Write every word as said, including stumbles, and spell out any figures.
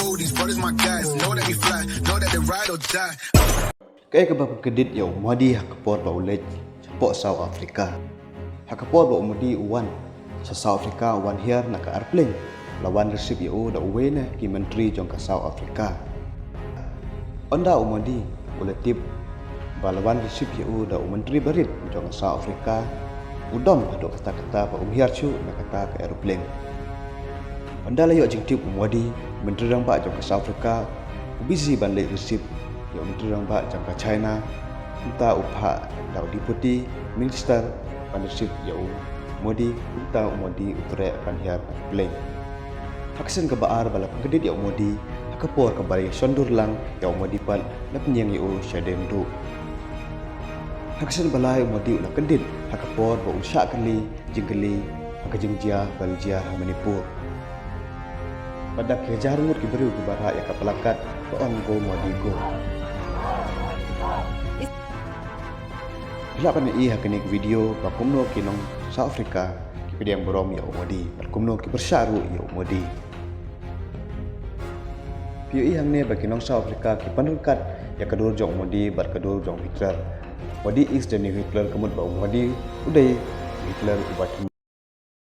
Oh, these brothers my guys. Know that we fly, know that they ride or die. Kaei kaba pynkyndiat ïa u Modi ha ka por ba u leit shapoh South Africa? Ha ka por ba u Modi u wan sha South Africa, u wan hiar na ka airplane, la wan receive ïa u da uwei na ki myntri jong ka South Africa. Ynda u Modi u la tip ba la wan receive ïa u da u myntri barit jong ka South Africa, u dom haduh katta katta ba um hiar shuh na kata ka airplane. Ynda la ïoh jingtip u Modi, myntri rangbah jong ka South Africa u busy ban leit receive ïa u myntri rangbah jong ka China. Kumta u phah da u deputy minister ban receive ïa u Modi, kumta u Modi u treh ban hiar na ka plane. Ha ka sien kaba ar ba la pynkyndiat ïa u Modi, ha ka por kaba la ïashon dur lang ïa u Modi pat, la pynïeng ïa u shadien duh. Ha ka sien ba lai u Modi u la kyndit ha ka por ba u shah kylli jingkylli ha ka jingjia ba la jia ha Manipur. Bad da ki hajar ngut ki briew kiba rah ïa ka placard ba ong "Go Modi Go". Phi lah ban ïohi ha kane ka video ba kumno ki nong South Africa ki pdiang burom ïa u Modi bad kumno ki pyrshah ruh ïa u Modi. Phi ïohi hangne ba ki nong South Africa ki pynryngkat ïa ka dur jong u Modi bad ka dur jong u Hitler. Modi is the new Hitler, ka mut ba u Modi u dei u Hitler uba